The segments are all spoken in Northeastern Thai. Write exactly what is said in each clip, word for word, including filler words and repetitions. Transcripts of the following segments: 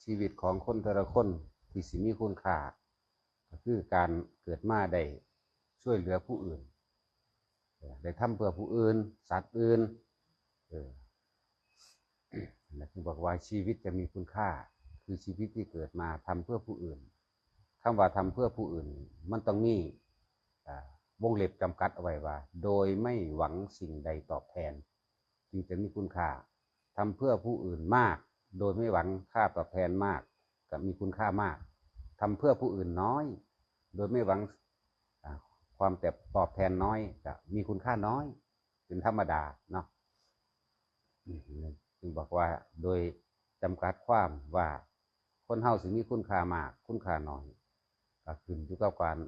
ชีวิตของคนแต่ละคนที่สิมีคุณค่า ก็คือการเกิดมาได้ช่วยเหลือผู้อื่น เอ่อได้ทำเพื่อผู้อื่น สัตว์อื่น เออ และที่บอกว่าชีวิตจะมีคุณค่า คือชีวิตที่เกิดมาทำเพื่อผู้อื่น คำว่าทำเพื่อผู้อื่น มันต้องมี อ่า วงเล็บจำกัดเอาไว้ว่า โดยไม่หวังสิ่งใดตอบแทน จึงจะมีคุณค่า ทำเพื่อผู้อื่นมาก โดยไม่หวังค่าตอบแทนมาก ก็มีคุณค่ามาก ทำเพื่อผู้อื่นน้อย โดยไม่หวัง อ่า ความตอบแทนน้อย ก็มีคุณค่าน้อย เป็นธรรมดาเนาะ อืม จึงบอกว่าโดยจำกัดความว่าคนเฮาสิมีคุณค่ามาก คุณค่าน้อย ก็ขึ้นอยู่กับการ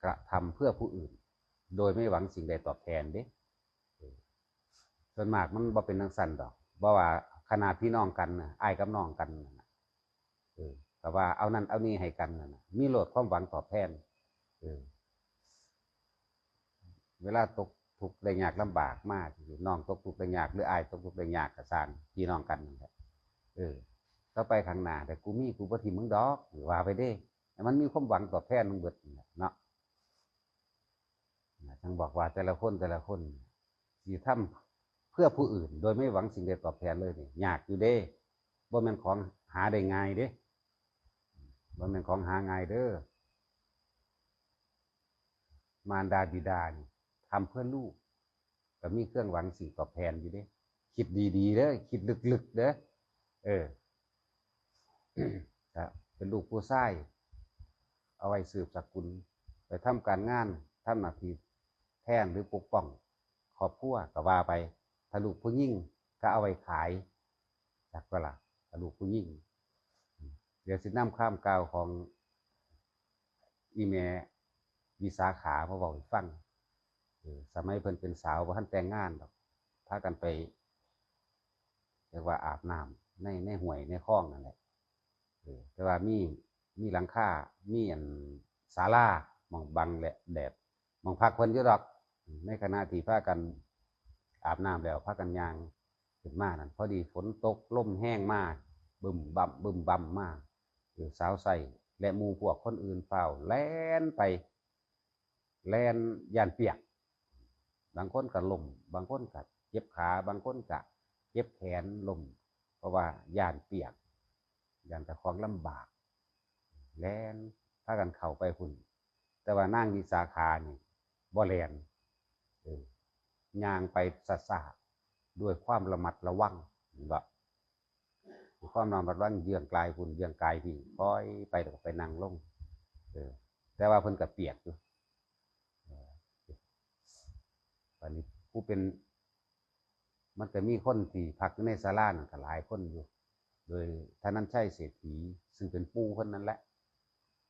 กระทำเพื่อผู้อื่น โดยไม่หวังสิ่งใดตอบแทนเด้ เออ ส่วนมากมันบ่เป็นจั่งซั้นดอก บ่ว่าขนาดพี่น้องกันน่ะ อ้ายกับน้องกันนั่นน่ะ เออ แต่ว่าเอานั่นเอานี่ให้กันนั่นน่ะ มีโลดความหวังตอบแทน เออ เวลาตกทุกข์ได้ยากลำบากมา น้องตกทุกข์ได้ยาก หรืออ้ายตกทุกข์ได้ยากก็ซ่าง พี่น้องกันนั่นแหละ เออ ต่อไปข้างหน้า แต่กูมีกูบ่ถิ่มมึงดอก ว่าไปเด้ แต่มันมีความหวังตอบแทนมึงเบิดนั่นแหละเนาะ นะ จั่งบอกว่าแต่ละคนแต่ละคนสิทำเพื่อผู้อื่น โดยไม่หวังสิ่งใดตอบแทนเลยนี่ ยากอยู่เด้ บ่แม่นของหาได้ง่ายเด้ บ่แม่นของหาง่ายเด้อ มารดาบิดานี่ทำเพื่อลูก ก็มีเครื่องหวังสิ่งตอบแทนอยู่เด้ คิดดีๆเด้อ คิดลึกๆเด้อ เออ ครับ เป็นลูกผู้ชาย เอาไว้สืบสกุล ไปทำการงาน ทำหน้าที่แทนหรือปกป้องครอบครัวก็ว่าไป ถ้าลูกผู้หญิงก็เอาไว้ขาย จักบ่ล่ะ ถ้าลูกผู้หญิง เดี๋ยวสินำความกล่าวของอีแม่วิสาขามาเว้าให้ฟัง เออ สมัยเพิ่นเป็นสาวบ่ทันแต่งงานดอก พากันไป เรียกว่าอาบน้ำใน ในห้วยในคลองนั่นแหละ เออ แต่ว่ามี มีหลังคา มีอันศาลาหม่องบังและแดด หม่องพักเพิ่นอยู่ดอก ในขณะที่พากันอาบน้ำแล้ว พากันย่างขึ้นมานั่น พอดีฝนตก ลมแฮงมา บึ้มบั้ม บึ้มบั้มมา เออ สาวใช้และหมู่พวกคนอื่นฟ้าวแล่นไป แล่นย้านเปียก บางคนก็ล้ม บางคนก็เจ็บขา บางคนก็เจ็บแขน ล้ม เพราะว่าย้านเปียก ย้านเจ้าของลำบาก แล่นพากันเข้าไปพุ้น แต่ว่านางวิสาขานี่บ่แล่น เออ ย่างไปช้าๆ ด้วยความระมัดระวัง เห็นบ่ ความระมัดระวัง เยื้องกายพุ้น เยื้องกายพี้ ค่อยไปแล้วก็ไปนั่งลง เออ แต่ว่าเพิ่นก็เปียกอยู่ เออ บัดนี้ผู้เป็น มันก็มีคนที่พักอยู่ในศาลานั่นก็หลายคนอยู่ โดยธนัญชัยเศรษฐี ซึ่งเป็นปู่เพิ่นนั่นแหละ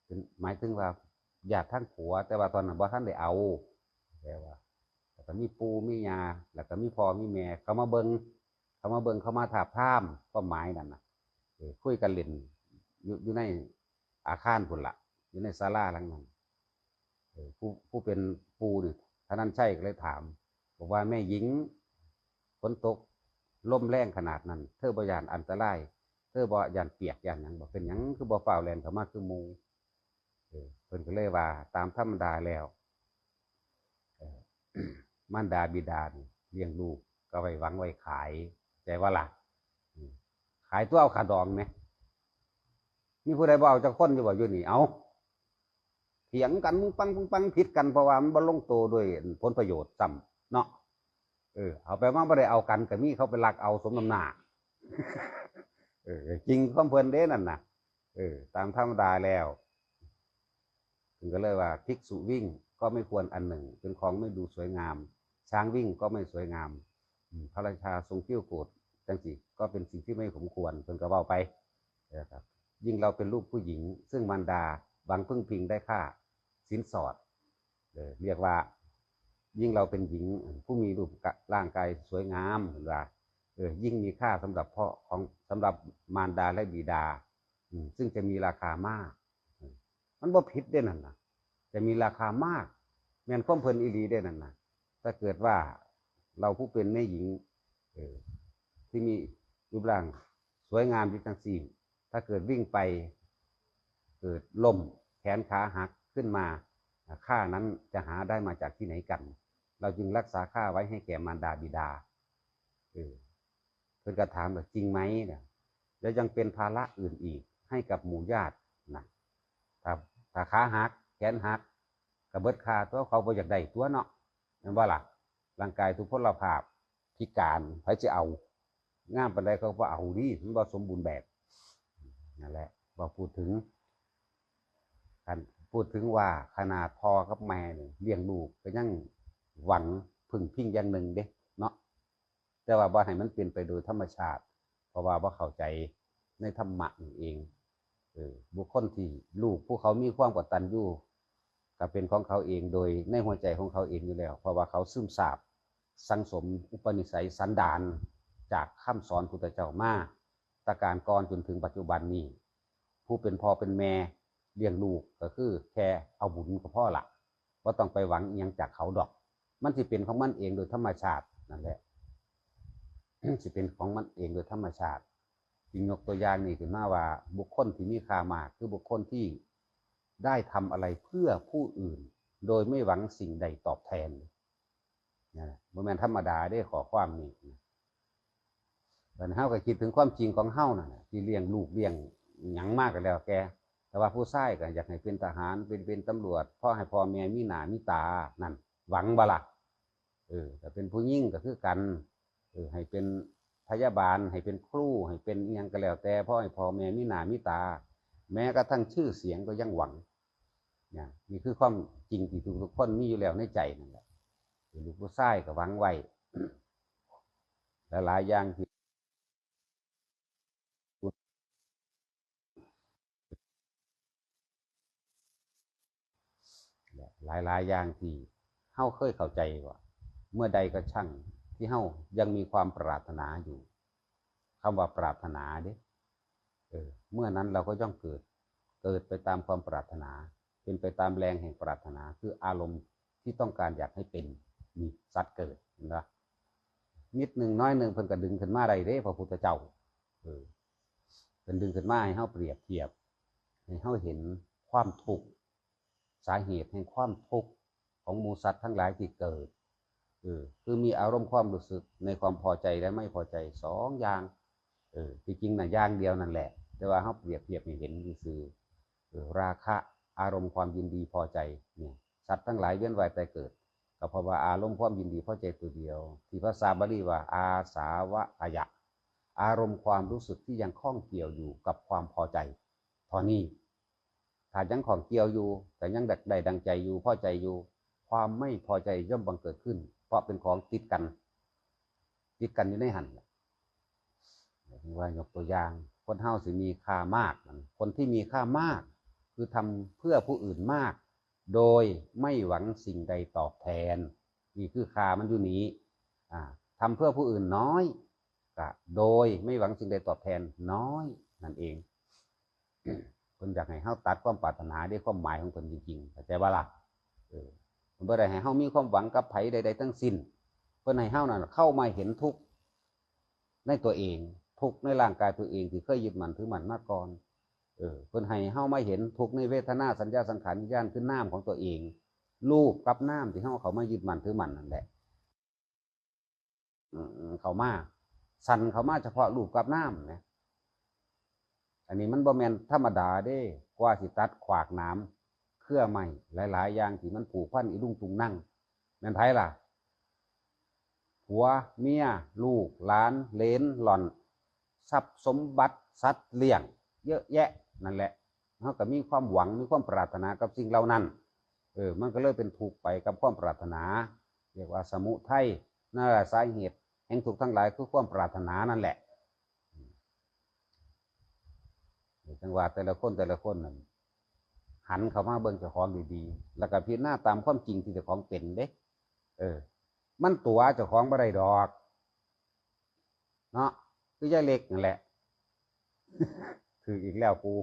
เป็น หมายถึงว่าญาติทางผัว แต่ว่าตอนนั้นบ่ทันได้เอา แต่ว่า แล้วก็มีปู่มีย่า แล้วก็มีพ่อมีแม่ เขามาเบิ่ง เขามาเบิ่ง เขามาทาบทาม ความหมายนั่นน่ะ เออ คุยกันเล่นอยู่ อยู่ในอาคารพุ้นล่ะ อยู่ในศาลาหลังนั้น เออ ผู้ ผู้เป็นปู่นี่ ธนัญชัยก็เลยถาม บอกว่า แม่หญิง ฝนตก ลมแรงขนาดนั้น เธอบ่ย้านอันตราย เธอบ่ย้านเปียกย้านหยังบ่ เป็นหยังคือบ่ฟ้าวแล่นเข้ามาคือหมู่ เออ เพิ่นก็เลยว่า ตามธรรมดาแล้ว เอ่อ มารดาบิดานี่เลี้ยงลูกก็ไว้หวังไว้ขาย ใจว่าล่ะ อืม ขายตัวเอาค่าดองแหม มีผู้ใดบ่เอาจักคนอยู่บ่อยู่นี่ เอา เถียงกันปึ้งปังปึ้งปัง ผิดกัน เพราะว่ามันบ่ลงตัวด้วยผลประโยชน์ซ้ำเนาะ เออ เอาไปมาบ่ได้เอากันก็มี เขาไปลักเอาสมน้ำหน้า เออ จริงความเพิ่นเด้นั่นน่ะ เออ ตามธรรมดาแล้ว เพิ่นก็เลยว่า ภิกษุวิ่งก็ไม่ควรอันหนึ่ง เป็นของไม่ดูสวยงาม ช้างวิ่งก็ไม่สวยงาม อืม พระราชาทรงกริ้วโกรธจังซี้ ก็เป็นสิ่งที่ไม่สมควร เพิ่นก็เว้าไปนะครับ ยิ่งเราเป็นลูกผู้หญิง ซึ่งมารดาหวังพึ่งพิงได้ค่าสินสอด เออ เรียกว่า ยิ่งเราเป็นหญิง ผู้มีรูปร่างกายสวยงาม เพิ่นว่า เออ ยิ่งมีค่าสำหรับพ่อของ สำหรับมารดาและบิดา อืม ซึ่งจะมีราคามาก อืม มันบ่ผิดเด้นั่นน่ะ จะมีราคามาก แม่นความเพิ่นอีหลีเด้นั่นน่ะ ถ้าเกิดว่าเราผู้เป็นแม่หญิง เออ ที่มีรูปร่างสวยงามอยู่จังซี้ ถ้าเกิดวิ่งไป เกิดล้ม แขนขาหักขึ้นมา ข้านั้นจะหาได้มาจากที่ไหนกัน เราจึงรักษาข้าไว้ให้แก่มารดาบิดา เออ เพิ่นก็ถามว่าจริงไหมเนี่ย แล้วยังเป็นภาระอื่นอีกให้กับหมู่ญาตินะ ถ้า ถ้าขาหัก แขนหัก ก็เบิดค่าตัว เขาบ่อยากได้ตัวเนาะ แม่นบ่ล่ะ ร่างกายทุพพลภาพ พิการ ไผสิเอา งามปานใดเขาก็บ่เอาดิ มันบ่สมบูรณ์แบบ นั่นแหละ บ่พูดถึง คันพูดถึงว่าขนาดพ่อกับแม่นี่เลี้ยงลูกก็ยังหวังพึ่งพิงอย่างหนึ่งเด้เนาะ แต่ว่าบ่ให้มันเป็นไปโดยธรรมชาติ เพราะว่าบ่เข้าใจในธรรมะนี่เอง เออ บุคคลที่ลูกผู้เขามีความกตัญญู ก็เป็นของเขาเองโดยในหัวใจของเขาเองอยู่แล้ว เพราะว่าเขาซึมซาบสั่งสมอุปนิสัยสันดานจากคำสอนพุทธเจ้ามา แต่กาลก่อนจนถึงปัจจุบันนี้ ผู้เป็นพ่อเป็นแม่เลี้ยงลูกก็คือแค่เอาบุญก็พอละ บ่ต้องไปหวังอิหยังจากเขาดอก มันสิเป็นของมันเองโดยธรรมชาตินั่นแหละ สิเป็นของมันเองโดยธรรมชาติ จึงยกตัวอย่างนี้ขึ้นมาว่า บุคคลที่มีค่ามากคือบุคคลที่ได้ทำอะไรเพื่อผู้อื่น โดยไม่หวังสิ่งใดตอบแทน นะ บ่แม่นธรรมดาเด้ ข้อความนี้นะ บัดนี้เฮาก็คิดถึงความจริงของเฮานั่นน่ะ ที่เลี้ยงลูกเลี้ยงหยังมาก็แล้วแต่ แต่ว่าผู้ชายก็อยากให้เป็นทหาร เป็น เป็นตำรวจ พอให้พ่อแม่มีหน้ามีตา นั่น หวังบ่ล่ะ เออ ถ้าเป็นผู้หญิงก็คือกัน เออ ให้เป็นพยาบาล ให้เป็นครู ให้เป็นอิหยังก็แล้วแต่ พอให้พ่อแม่มีหน้ามีตา แม้กระทั่งชื่อเสียงก็ยังหวัง เนี่ย นี่คือความจริงที่ทุกๆคนมีอยู่แล้วในใจนั่นแหละ ลูกผู้ชายก็หวังไว้ หลายๆอย่างที่ หลายๆอย่างที่เฮาเคยเข้าใจว่า เมื่อใดก็ช่างที่เฮายังมีความปรารถนาอยู่ คำว่าปรารถนาเด้ เออ เมื่อนั้นเราก็ย่อมเกิด เกิดไปตามความปรารถนา เป็นไปตามแรงแห่งปรารถนา คืออารมณ์ที่ต้องการอยากให้เป็น นี่สัตว์เกิด เห็นปะ นิดหนึ่งน้อยหนึ่งเพิ่นก็ดึงขึ้นมาได้เด้ พระพุทธเจ้า เออ เพิ่นดึงขึ้นมาให้เฮาเปรียบเทียบ ให้เฮาเห็นความทุกข์ สาเหตุแห่งความทุกข์ของหมู่สัตว์ทั้งหลายที่เกิด เออ คือมีอารมณ์ความรู้สึกในความพอใจและไม่พอใจสองอย่าง เออ ที่จริงน่ะอย่างเดียวนั่นแหละ แต่ว่าเฮาเปรียบเทียบให้เห็นซื่อๆ เออ ราคะ อารมณ์ความยินดีพอใจ เนี่ย สัตว์ทั้งหลายเวียนว่ายตายเกิด ก็เพราะว่าอารมณ์ความยินดีพอใจตัวเดียว ที่ภาษาบาลีว่าอาสาวัคคยะ อารมณ์ความรู้สึกที่ยังข้องเกี่ยวอยู่กับความพอใจเท่านี้ ถ้ายังข้องเกี่ยวอยู่ แต่ยังได้ดังใจอยู่ พอใจอยู่ ความไม่พอใจย่อมบังเกิดขึ้น เพราะเป็นของติดกัน ติดกันอยู่ในหั่นล่ะ ว่ายกตัวอย่าง คนเฮาสิมีค่ามากนั่น คนที่มีค่ามาก คือทำเพื่อผู้อื่นมาก โดยไม่หวังสิ่งใดตอบแทน นี่คือค่ามันอยู่นี้ อ่า ทำเพื่อผู้อื่นน้อย ก็โดยไม่หวังสิ่งใดตอบแทนน้อยนั่นเอง เพิ่นอยากให้เฮาตัดความปรารถนาเด้ ความหมายของเพิ่นจริงๆ เข้าใจบ่ล่ะ เออ เพิ่นบ่ได้ให้เฮามีความหวังกับไผใดๆทั้งสิ้น เพิ่นให้เฮานั่นเข้ามาเห็นทุกข์ในตัวเอง ทุกข์ในร่างกายตัวเองที่เคยยึดมั่นถือมั่นมาก่อน เออ เพิ่นให้เฮามาเห็นทุกข์ในเวทนา สัญญา สังขาร วิญญาณ คือนามของตัวเอง รูปกับนามที่เฮาเข้ามายึดมั่นถือมั่นนั่นแหละ อืม เข้ามา สั่นเข้ามาเฉพาะรูปกับนามนะ อันนี้มันบ่แม่นธรรมดาเด้ กว่าสิตัดขวากหนามเครือไม้หลายๆอย่างที่มันผูกพันอีลุงตุงนัง แม่นไผล่ะ ผัว เมีย ลูก หลาน เหลน หล่อน ทรัพย์สมบัติ สัตว์เลี้ยง เยอะแยะ นั่นแหละ เฮาก็มีความหวัง มีความปรารถนากับสิ่งเหล่านั้น เออ มันก็เลยเป็นทุกข์ไปกับความปรารถนา เรียกว่าสมุทัย นั่นแหละสาเหตุแห่งทุกข์ทั้งหลายคือความปรารถนานั่นแหละ จังว่าแต่ละคนแต่ละคนนั่น หันเข้ามาเบิ่งเจ้าของดีๆ แล้วก็พิจารณาตามความจริงที่เจ้าของเป็นเด้ เออ มันตั๋วเจ้าของบ่ได้ดอก เนาะ คือยายเล็กนั่นแหละ ถืกอีกแล้วกู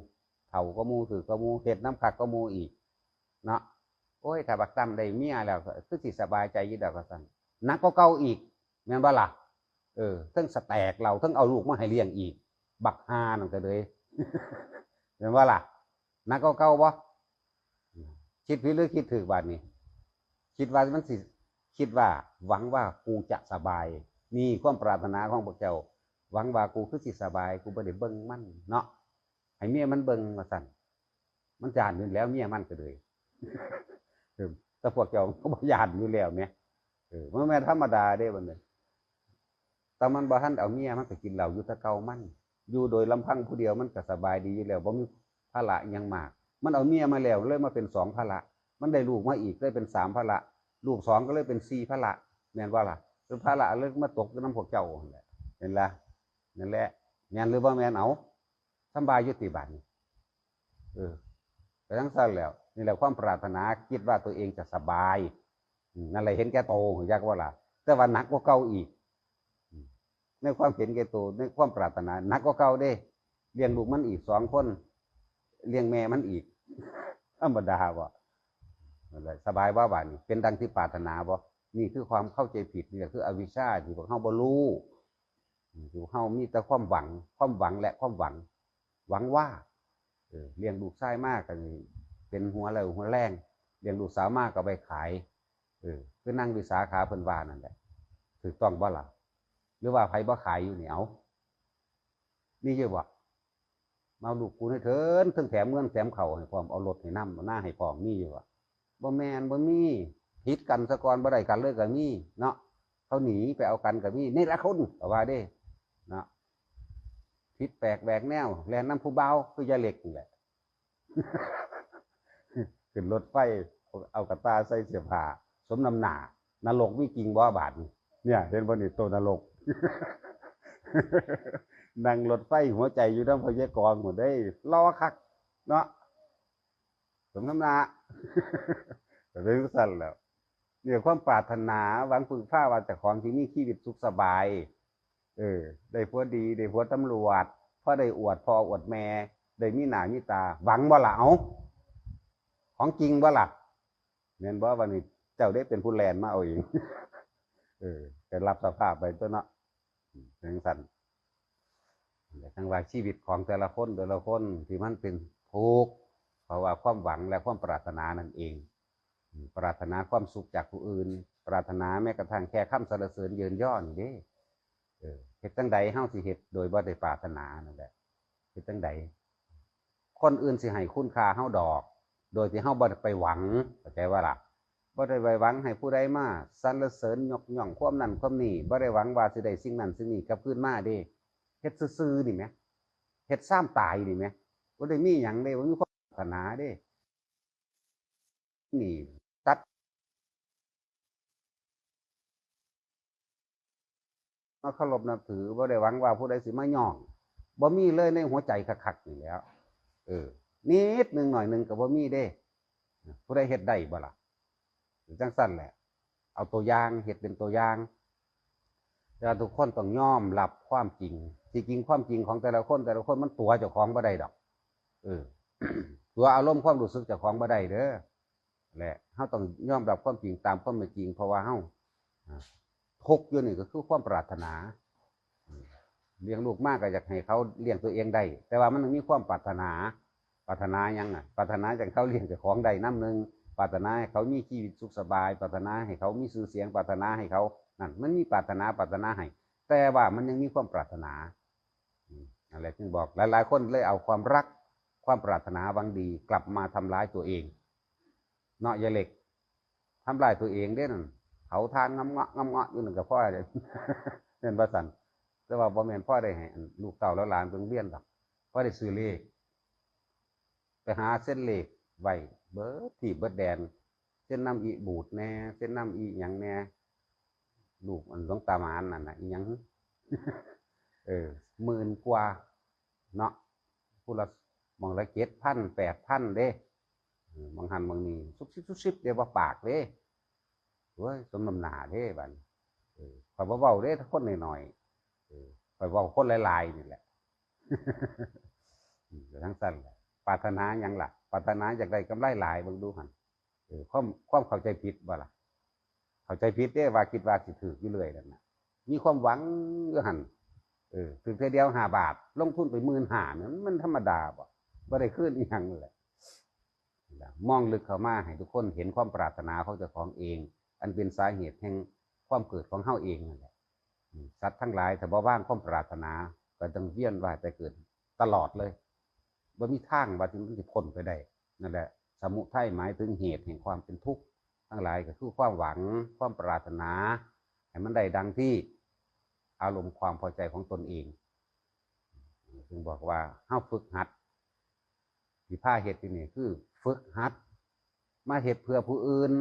เฒ่าก็หมู่ ถืกก็หมู่ เฮ็ดนำคักก็หมู่อีก เนาะ โอ้ย ถ้าบักตั้มได้เมียแล้ว คือสิสบายใจอยู่ดอกว่าซั่น หนักกว่าเก่าอีก แม่นบ่ล่ะ เออ เทิงสแต็กเหล้า เทิงเอาลูกมาให้เลี้ยงอีก บักห่านั่นก็เลย เห็นว่าล่ะ หนักกว่าเก่าบ่ คิดผิดหรือคิดถูกบาดนี้ คิดว่ามันสิ คิดว่า หวังว่ากูจะสบาย นี่ความปรารถนาของพวกเจ้า หวังว่ากูคือสิสบาย กูบ่ได้เบิ่งมันเนาะ ให้เมียมันเบิ่งว่าซั่น มันย่านอยู่แล้วเมียมันก็เลย เออ แต่พวกเจ้าก็บ่ย่านอยู่แล้วแหม เออ มันแม่นธรรมดาเด้บัดนี้ แต่มันบ่ทันเอาเมีย มันก็กินเหล้าอยู่แต่เก่ามัน อยู่โดยลำพังผู้เดียวมันก็สบายดีอยู่แล้ว บ่มีภาระอิหยังมาก มันเอาเมียมาแล้วเลยมาเป็นสองภาระ มันได้ลูกมาอีกเลยเป็นสามภาระ ลูกสองก็เลยเป็นสี่ภาระ แม่นบ่ล่ะ เป็นภาระเลยมาตกอยู่นำพวกเจ้านั่นแหละ เห็นละ นั่นแหละ แม่นหรือบ่แม่น เอา สำบายอยู่ติบัดนี้ เออ ไปจั่งซั่นแล้ว นี่แหละความปรารถนา คิดว่าตัวเองจะสบาย อืม นั่นแหละเห็นแก่โต ฮู้จักบ่ล่ะ แต่ว่าหนักกว่าเก่าอีก อืม ในความเห็นแก่โต ในความปรารถนา หนักกว่าเก่าเด้ เลี้ยงลูกมันอีกสองคน เลี้ยงแม่มันอีก ธรรมดาบ่ นั่นแหละ สบายบ่บาดนี้ เป็นดังที่ปรารถนาบ่ นี่คือความเข้าใจผิด นี่แหละคืออวิชชาที่พวกเฮาบ่รู้ อืม ที่พวกเฮามีแต่ความหวัง ความหวังและความหวัง หวังว่า เออ เลี้ยงลูกชายมาก็เป็นหัวเรี่ยวหัวแรง เลี้ยงลูกสาวมาก็ไปขาย เออ คือนางวิสาขาเพิ่นว่านั่นแหละ ถูกต้องบ่ล่ะ หรือว่าไผบ่ขายอยู่นี่ เอ้า มีอยู่บ่ มาเอาลูกกูให้เถิน เทิงแถมเงินแถมข้าวให้พร้อม เอารถให้นำ เอานาให้พร้อม มีอยู่บ่ บ่แม่น บ่มี ผิดกันซะก่อน บ่ได้กันเลยก็มีเนาะ เขาหนีไปเอากันก็มี นี่ละคนก็ว่าเด้ เนาะ ผิดแปลกแหวกแนว แล่นนำผู้บ่าว คือยายเล็กนี่แหละ ขึ้นรถไฟ เอากระต่ายใส่เสื้อผ้า สมน้ำหน้า นรกมีจริงบ่บาดนี้ เนี่ย เห็นบ่นี่ ตัวนรก นั่งรถไฟหัวใจอยู่นำพญากรหมดเด้ หล่อคักเนาะ สมน้ำหน้า ก็เป็นจั่งซั่นแหล้ว เนี่ย ความปรารถนาหวังพึ่งพาว่าเจ้าของสิมีชีวิตสุขสบาย เออ ได้ผัวดี ได้ผัวตำรวจ พอได้อวดพ่ออวดแม่ ได้มีหน้ามีตา หวังบ่ล่ะ เอ้า ของจริงบ่ล่ะ แม่นบ่ บัดนี้เจ้าได้เป็นผู้แล่นมาเอาเอง เออ ก็รับสภาพไปตั๊วเนาะ จั่งซั่น แต่ทั้งว่าชีวิตของแต่ละคน แต่ละคนที่มันเป็นทุกข์ เพราะว่าความหวังและความปรารถนานั่นเอง ปรารถนาความสุขจากผู้อื่น ปรารถนาแม้กระทั่งแค่คำสรรเสริญเยินยอนี่เด้ เออ เฮ็ดจั่งใดเฮาสิเฮ็ดโดยบ่ได้ปรารถนานั่นแหละ เฮ็ดจั่งใด คนอื่นสิให้คุณค่าเฮาดอก โดยที่เฮาบ่ได้ไปหวัง เข้าใจบ่ล่ะ บ่ได้ไปหวังให้ผู้ใดมาสรรเสริญยกย่องความนั้นความนี้ บ่ได้หวังว่าสิได้สิ่งนั้นสิ่งนี้กลับคืนมาเด้ เฮ็ดซื่อๆนี่แหม เฮ็ดซ่ามตายนี่แหม บ่ได้มีหยังเด้ บ่มีความปรารถนาเด้ นี่ ตัด มาเคารพนับถือ บ่ได้หวังว่าผู้ใดสิมาย่อง บ่มีเลยในหัวใจคักๆนี่แหล้ว เออ นิดหนึ่งหน่อยหนึ่งก็บ่มีเด้ ผู้ใดเฮ็ดได้บ่ล่ะ จั่งซั่นแหละ เอาตัวอย่าง เฮ็ดเป็นตัวอย่าง แต่ว่าทุกคนต้องยอมรับความจริง ที่จริงความจริงของแต่ละคน แต่ละคนมันตั๋วเจ้าของบ่ได้ดอก เออ ตั๋วอารมณ์ความรู้สึกเจ้าของบ่ได้เด้อ และเฮาต้องยอมรับความจริงตามความเป็นจริง เพราะว่าเฮา อ่า ทุกข์อยู่นี่ก็คือความปรารถนา อืม เลี้ยงลูกมาก็อยากให้เขาเลี้ยงตัวเองได้ แต่ว่ามันมีความปรารถนา ปรารถนาหยังน่ะ ปรารถนาจั่งเขาเลี้ยงเจ้าของได้นำหนึ่ง ปรารถนาให้เขามีชีวิตสุขสบาย ปรารถนาให้เขามีชื่อเสียง ปรารถนาให้เขา นั่น มันมีปรารถนา ปรารถนาให้ แต่ว่ามันยังมีความปรารถนา อืม นั่นแหละจึงบอก หลายๆคนเลยเอาความรัก ความปรารถนาหวังดีกลับมาทำร้ายตัวเอง เนาะ ยายเล็ก ทำร้ายตัวเองเด้นั่น เผาถ่านงำเงาะงำเงาะอยู่นั่นก็พอเด้ แม่นบ่ซั่น แต่ว่าบ่แม่นพอได้ให้อันลูกเต้าหลานๆไปโรงเรียนดอก พอได้ซื้อเลข ไปหาเซ็นเลขไว้เบิดที่เบิดแดน เซ็นนำอีบูดแหน่ เซ็นนำอีหยังแหน่ ลูกอันหลวงตาหมานนั่นน่ะ อีหยัง เออ หมื่นกว่าเนาะ ผู้ละ หม่องละเจ็ดพัน แปดพันเด้ เออ บางหันบางนี่ ซุบซิบซุบซิบเด้ บ่ปากเด้ โอ้ย สมน้ำหน้าเด้บัดนี้ เออ ข้อยบ่เว้าเด้ คนน้อยๆ เออ ข้อยเว้าคนหลายๆนี่แหละ อืม ก็จั่งซั่นแหละ ปรารถนาหยังล่ะ ปรารถนาอยากได้กำไรหลาย เบิ่งดูหั่น เออ ความ ความเข้าใจผิดบ่ล่ะ เข้าใจผิดเด้ ว่าคิดว่าสิถูกอยู่เรื่อยนั่นน่ะ มีความหวังอยู่หั่น เออถือเทื่อเดียวห้าบาท ลงทุนไปหมื่นห้าเนี่ยมันธรรมดาบ่ บ่ได้คืนอีหยังแหละ มองลึกเข้ามาให้ทุกคนเห็นความปรารถนาของเจ้าของเอง อันเป็นสาเหตุแห่งความเกิดของเฮาเองนั่นแหละ อืมสัตว์ทั้งหลายถ้าบ่วางความปรารถนา ก็ต้องเวียนว่ายแต่เกิดตลอดเลย บ่มีทางว่าที่มันจะพ้นไปได้ นั่นแหละ สมุทัยหมายถึงเหตุแห่งความเป็นทุกข์ทั้งหลายก็คือความหวัง ความปรารถนา ให้มันได้ดังที่อารมณ์ความพอใจของตนเอง จึงบอกว่าเฮาฝึกหัด ที่พาเฮ็ดที่นี่คือฝึกหัด มาเฮ็ดเพื่อผู้อื่น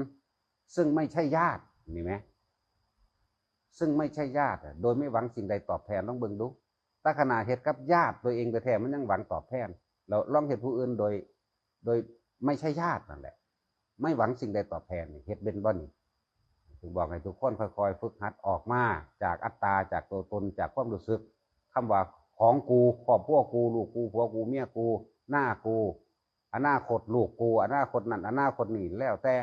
ซึ่งไม่ใช่ญาติ นี่ไหม ซึ่งไม่ใช่ญาติอะ โดยไม่หวังสิ่งใดตอบแทน ลองเบิ่งดู ถ้าขนาดเฮ็ดกับญาติตัวเองแท้ๆ มันยังหวังตอบแทน แล้วลองเฮ็ดผู้อื่นโดย โดยไม่ใช่ญาตินั่นแหละ ไม่หวังสิ่งใดตอบแทนนี่ เฮ็ดเป็นบ่นี่ ถึงบอกให้ทุกคนค่อยๆ ฝึกหัดออกมาจากอัตตา จากตัวตน จากความรู้สึก คำว่าของกู ครอบครัวกู ลูกกู ผัวกู เมียกู หน้ากู อนาคตลูกกู อนาคตนั่น อนาคตนี่ แล้วแต่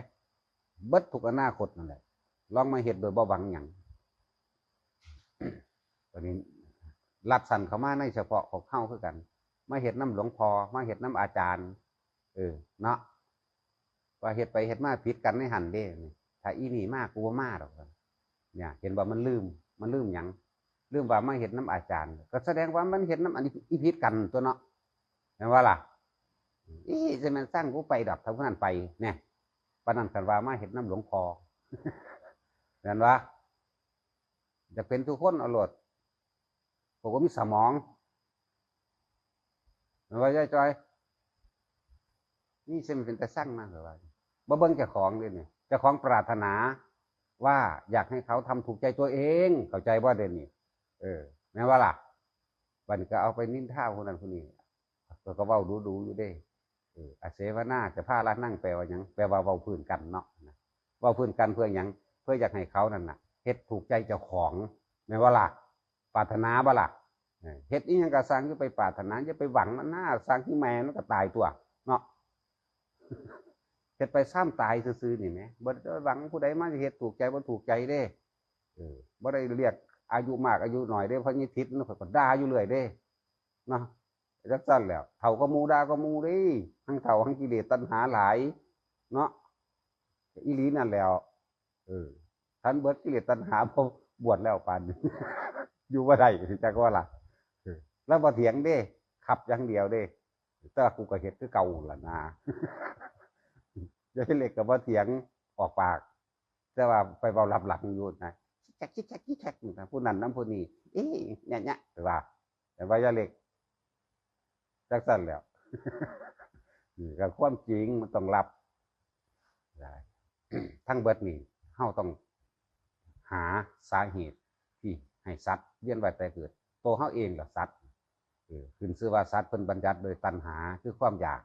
เบิดทุกอนาคตนั่นแหละ ลองมาเฮ็ดโดยบ่หวังหยัง ตอนนี้รัดสั้นเข้ามาในเฉพาะของเฮาคือกัน มาเฮ็ดนำหลวงพ่อ มาเฮ็ดนำอาจารย์ เออ เนาะ ว่าเฮ็ดไปเฮ็ดมาผิดกันในหั่นเด้ ถ้าอีนี่มากูบ่มาดอก เนี่ย เห็นบ่ มันลืม มันลืมหยัง ลืมว่ามาเฮ็ดนำอาจารย์ ก็แสดงว่ามันเฮ็ดนำอันอีผิดกันตัวเนาะ แม่นบ่ล่ะ อี๋ จะแม่นสั่งกูไปดอก ถ้าผู้นั้นไป เนี่ย ปานนั้นคันว่ามาเฮ็ดนำหลวงพ่อ แม่นบ่ อยากเป็นทุกคนเอาโลด พวกบ่มีสมอง แม่นบ่ยายจอย นี่ซึ่งเป็นแต่สั่งนะ หรือว่า บ่เบิ่งเจ้าของเด้นี่ เจ้าของปรารถนาว่าอยากให้เขาทำถูกใจตัวเอง เข้าใจบ่เด้นี่ เออ แม่นบ่ล่ะ บัดนี้ก็เอาไปนินทาผู้นั้นผู้นี้ ก็ ก็เว้าดูๆ อยู่เด้ เออ อาเสวนา จะพาละนั่ง แปลว่าหยัง แปลว่าเว้าพื้นกันเนาะ นะ เว้าพื้นกันเพื่อหยัง เพื่ออยากให้เขานั่นน่ะ เฮ็ดถูกใจเจ้าของ แม่นบ่ล่ะ ปรารถนาบ่ล่ะ เออ เฮ็ดอีหยังก็สร้าง อย่าไปปรารถนา อย่าไปหวังมันนะ สร้างที่แม่มันก็ตายตัว เนาะ เฮ็ดไปซ้ำตายซื่อๆ นี่แหม บ่ได้หวังผู้ใดมาเฮ็ดถูกใจบ่ถูกใจเด้ เออ บ่ได้เรียกอายุมากอายุน้อยเด้ เพราะนิทิศมันก็ด่าอยู่เรื่อยเด้ เนาะ จักซั่นแหล้ว เฒ่าก็หมู่ด่าก็หมู่เด้ ทั้งเฒ่าทั้งกิเลสตัณหาหลาย เนาะ อีหลีนั่นแหล้ว เออ คันเบิดกิเลสตัณหา พอบวชแล้วปานนี้ อยู่บ่ได้ จักว่าล่ะ เออ แล้วบ่เถียงเด้ ขับอย่างเดียวเด้ แต่ว่ากูก็เฮ็ดคือเก่าล่ะนะ ยายเล็กก็บ่เถียงออกปาก แต่ว่าไปเว้าลับหลังอยู่นะ คิกแคก คิกแคก คิกแคก นะ ผู้นั้นนำผู้นี้ เอ๊ะ เนี่ย เนี่ย ว่า แต่ว่ายายเล็ก จักซั่นแหล้ว นี่ก็ความจริงมันต้องรับ ได้ ทั้งเบิดนี่ เฮาต้องหาสาเหตุที่ให้สัตว์เวียนว่ายตายเกิด ตัวเฮาเองล่ะสัตว์ เออ ขึ้นชื่อว่าสัตว์เพิ่นบัญญัติโดยตัณหา คือความอยาก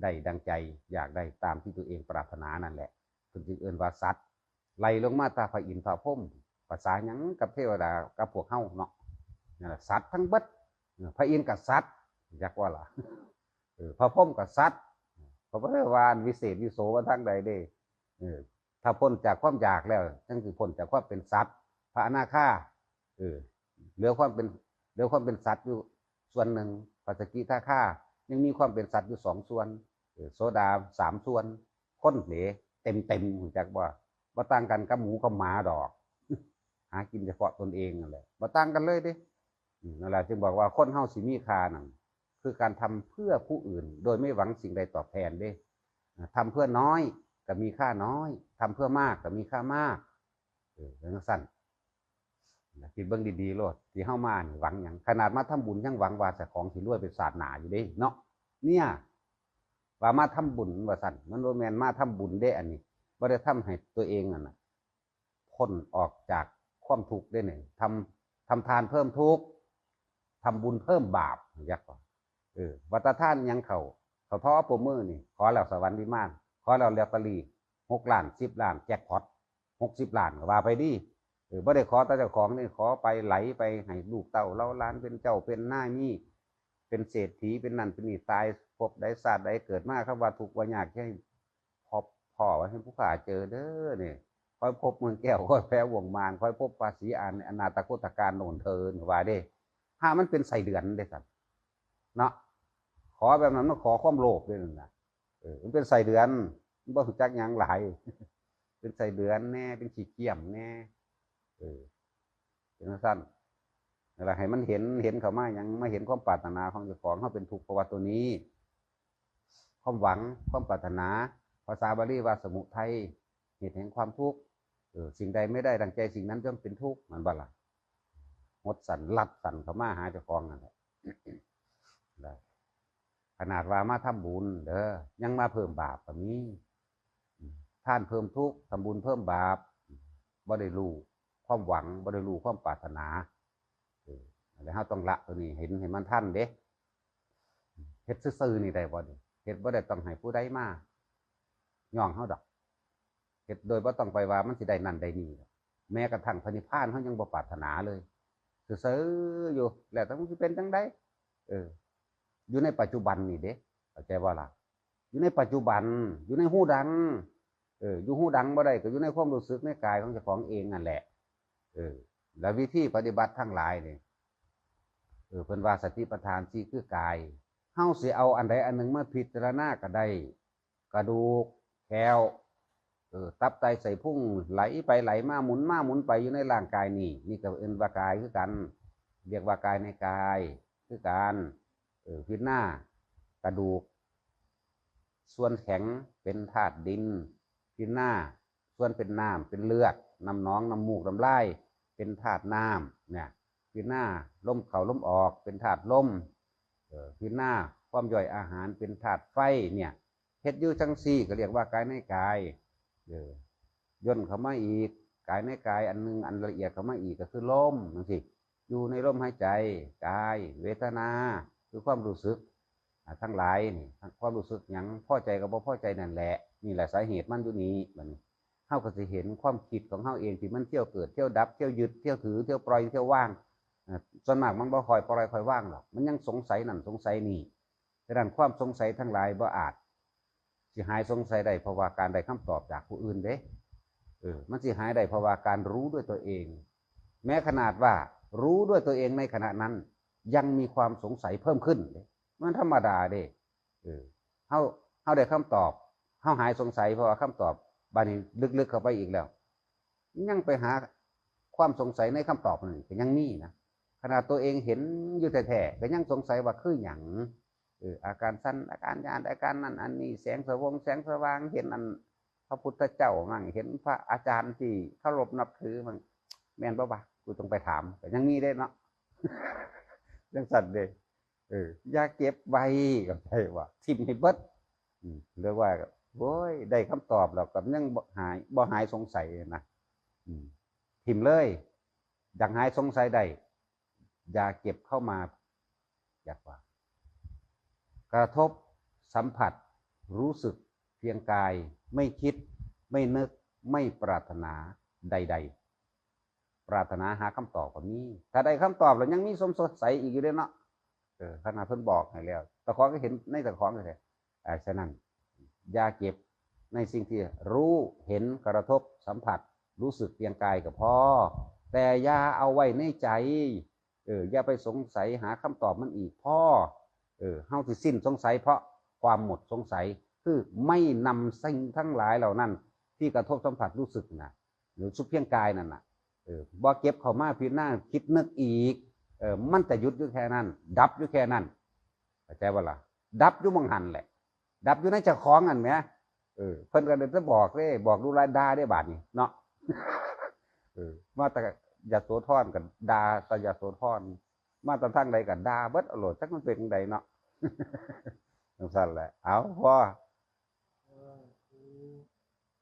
ได้ดังใจ อยากได้ตามที่ตัวเองปรารถนานั่นแหละ เพิ่นจึงเอิ้นว่าสัตว์ ไล่ลงมาตาพระอินทร์พระพรหม ภาษาหยังกับเทวดากับพวกเฮาเนาะ นั่นล่ะ สัตว์ทั้งเบิด เออ พระอินทร์ก็สัตว์ จักว่าล่ะ เออ พระพรหมก็สัตว์ เขาบ่ได้ว่าอันวิเศษวิโสว่าทางใดเด้ เออ ถ้าพ้นจากความอยากแล้ว จั่งสิพ้นจากความเป็นสัตว์ พระอนาคา เออ เหลือความเป็น เหลือความเป็นสัตว์อยู่ส่วนหนึ่ง พระสกิทาคา ยังมีความเป็นสัตว์อยู่สองส่วน เออ โสดาสามส่วน คนเด้ เต็มๆ รู้จักบ่ บ่ต่างกันกับหมูกับหมาดอก หากินเฉพาะตนเองนั่นแหละ บ่ต่างกันเลยเด้ อืม นั่นแหละจึงบอกว่าคนเฮาสิมีค่านั่น คือการทำเพื่อผู้อื่น โดยไม่หวังสิ่งใดตอบแทนเด้ อ่า ทำเพื่อน้อยก็มีค่าน้อย ทำเพื่อมากก็มีค่ามาก เออ จั่งซั่น นะ คิดเบิ่งดีๆ โลด ที่เฮามานี่หวังหยัง ขนาดมาทำบุญยังหวังว่าเจ้าของสิรวยเป็นศาสนาอยู่เด้เนาะ เนี่ย ว่ามาทำบุญว่าซั่น มันบ่แม่นมาทำบุญเด้ อันนี้ บ่ได้ทำให้ตัวเองนั่นน่ะ พ้นออกจากความทุกข์ได้เนี่ย ทำ ทำทานเพิ่มทุกข์ ทำบุญเพิ่มบาป จักว่า เออ ว่าแต่ทานหยังเข้า เขาทอปรบมือนี่ ขอแล้วสวรรค์วิมาน ขอแล้วลอตเตอรี่ หกล้าน สิบล้าน แจ็คพอต หกสิบล้าน ก็ว่าไปดิ เออ บ่ได้ขอแต่เจ้าของนี่ ขอไปไหลไปให้ลูกเต้าเหล่าหลานเป็นเจ้าเป็นนาย มี เป็นเศรษฐี เป็นนั่นเป็นนี่ ตายภพใดชาติใดเกิดมา คำว่าทุกข์ว่ายาก อย่าให้พบพ้อ ว่าให้ผู้ข้าเจอเด้อนี่ คอยพบเมืองแก้ว คอยแพ้วงมาร คอยพบภาษีอาน อนาถคตกาลโน่นเทิน ว่าเด้ ถ้ามันเป็นไส้เดือนได้สั่นเนาะ ขอแบบนั้นมันขอความโลภด้วยนั่นนะ เออ มันเป็นไส้เดือน มันบ่รู้จักหยังหลาย เป็นไส้เดือนแน่ เป็นขี้เกียจแน่ เออ เป็นจั่งซั่น นั่นแหละ ให้มันเห็น เห็นเข้ามาหยัง มาเห็นความปรารถนาของเจ้าของ เฮาเป็นทุกข์เพราะว่าตัวนี้ ความหวัง ความปรารถนา ภาษาบาลีว่าสมุทัย เหตุแห่งความทุกข์ เออ สิ่งใดไม่ได้ดังใจสิ่งนั้นย่อมเป็นทุกข์ แม่นบ่ล่ะ หดสั่นลัดสั่นเข้ามาหาเจ้าของนั่นแหละ ขนาดว่ามาทำบุญเด้อ ยังมาเพิ่มบาปก็มี ทานเพิ่มทุกข์ ทำบุญเพิ่มบาป บ่ได้รู้ความหวัง บ่ได้รู้ความปรารถนา เออ แล้วเฮาต้องละตัวนี้ เห็นให้มันทันเด้ เฮ็ดซื่อๆนี่ได้บ่นี่ เฮ็ดบ่ได้ต้องให้ผู้ใดมาย่องเฮาดอก เฮ็ดโดยบ่ต้องไปว่ามันสิได้นั่นได้นี่ดอก แม้กระทั่งพระนิพพานเฮายังบ่ปรารถนาเลย ซื่อๆอยู่ แล้วแต่มันสิเป็นจั่งใด เออ อยู่ในปัจจุบันนี่เด้ เข้าใจบ่ล่ะ อยู่ในปัจจุบัน อยู่ในฮู้ดัง เออ อยู่ฮู้ดังบ่ได้ก็อยู่ในความรู้สึกในกายของเจ้าของเองนั่นแหละ เออ แล้ววิธีปฏิบัติทั้งหลายนี่ เออ เพิ่นว่าสติปัฏฐานสี่คือกาย เฮาสิเอาอันใดอันหนึ่งมาพิจารณาก็ได้ กระดูก แข้ว เออ ตับไตไส้พุงไหลไปไหลมา หมุนมาหมุนไปอยู่ในร่างกายนี่ นี่ก็เอิ้นว่ากายคือกัน เรียกว่ากายในกายคือกัน เออ พิจารณากระดูก ส่วนแข็งเป็นธาตุดิน พิจารณาส่วนเป็นน้ำเป็นเลือด น้ำหนอง น้ำมูก น้ำลาย เป็นธาตุน้ำเนี่ย พิจารณาลมเข้าลมออกเป็นธาตุลม เออ พิจารณาความย่อยอาหารเป็นธาตุไฟเนี่ย เฮ็ดอยู่จั่งซี่ก็เรียกว่ากายในกาย เออ ย่นเข้ามาอีก กายในกายอันหนึ่ง อันละเอียดเข้ามาอีกก็คือลมจั่งซี่ อยู่ในลมหายใจ กาย เวทนา คือความรู้สึก อ่า ทั้งหลายนี่ ความรู้สึกหยัง พอใจกับบ่พอใจนั่นแหละ นี่แหละสาเหตุมันอยู่นี่ บัดนี้ เฮาก็สิเห็นความคิดของเฮาเองที่มันเที่ยวเกิด เที่ยวดับ เที่ยวยึด เที่ยวถือ เที่ยวปล่อย เที่ยววาง อ่า ส่วนมากมันบ่ค่อยปล่อยค่อยวางหรอก มันยังสงสัยนั่นสงสัยนี่ ฉะนั้นความสงสัยทั้งหลายบ่อาจสิหายสงสัยได้เพราะว่าการได้คำตอบจากผู้อื่นเด้ เออ มันสิหายได้เพราะว่าการรู้ด้วยตัวเอง แม้ขนาดว่ารู้ด้วยตัวเองในขณะนั้น ยังมีความสงสัยเพิ่มขึ้นเด้ มันธรรมดาเด้ เออ เฮา เฮาได้คำตอบ เฮาหายสงสัยเพราะว่าคำตอบ บัดนี้ลึกๆเข้าไปอีกแล้ว ยังไปหาความสงสัยในคำตอบนั่นก็ยังมีนะ ขนาดตัวเองเห็นอยู่แท้ๆก็ยังสงสัยว่าคือหยัง เออ อาการสั่น อาการย่าน อาการนั่นอันนี้ แสงสวง แสงสว่าง เห็นอันพระพุทธเจ้ามั่ง เห็นพระอาจารย์ที่เคารพนับถือมั่ง แม่นบ่วะ กูต้องไปถาม ก็ยังมีเด้เนาะ จั่งซั่นเด้ เออ อย่าเก็บไว้ เข้าใจบ่ ถิ่มให้เบิด อืม เรียกว่า โอ้ย ได้คำตอบแล้วก็ยังบ่หาย บ่หายสงสัยนะ อืม ถิ่มเลย อยากหายสงสัยได้ อย่าเก็บเข้ามา อยากว่า กระทบสัมผัส รู้สึกเพียงกาย ไม่คิด ไม่นึก ไม่ปรารถนาใดๆ ปรารถนาหาคำตอบก็มี ถ้าได้คำตอบแล้วยังมีสงสัยอีกอยู่เด้เนาะ เออ ขนาดเพิ่นบอกให้แล้ว เจ้าของก็เห็นในเจ้าของเลย อ่า ฉะนั้น อย่าเก็บในสิ่งที่รู้ เห็น กระทบ สัมผัส รู้สึกเพียงกายก็พอ แต่อย่าเอาไว้ในใจ เออ อย่าไปสงสัยหาคำตอบมันอีก พอ เออ เฮาสิสิ้นสงสัยเพราะความหมดสงสัย คือไม่นำสิ่งทั้งหลายเหล่านั้น ที่กระทบสัมผัสรู้สึกนะ หรือสุขเพียงกายนั่นน่ะ เออ บ่เก็บเข้ามาพิจารณาคิดนึกอีก เออ มันจะหยุดอยู่แค่นั้น ดับอยู่แค่นั้น เข้าใจบ่ล่ะ ดับอยู่หม่องหั้นแหละ ดับอยู่ในเจ้าของนั่นแหม เออ เพิ่นก็เลยจะบอกเด้ บอกดูแลด่าเด้บาดนี้เนาะ เออ มาแต่ยโสธรก็ด่าแต่ยโสธร มาแต่ทางใดก็ด่าเบิดเอาโลด จักมันเป็นจั่งใดเนาะ จั่งซั่นแหละ เอา พอ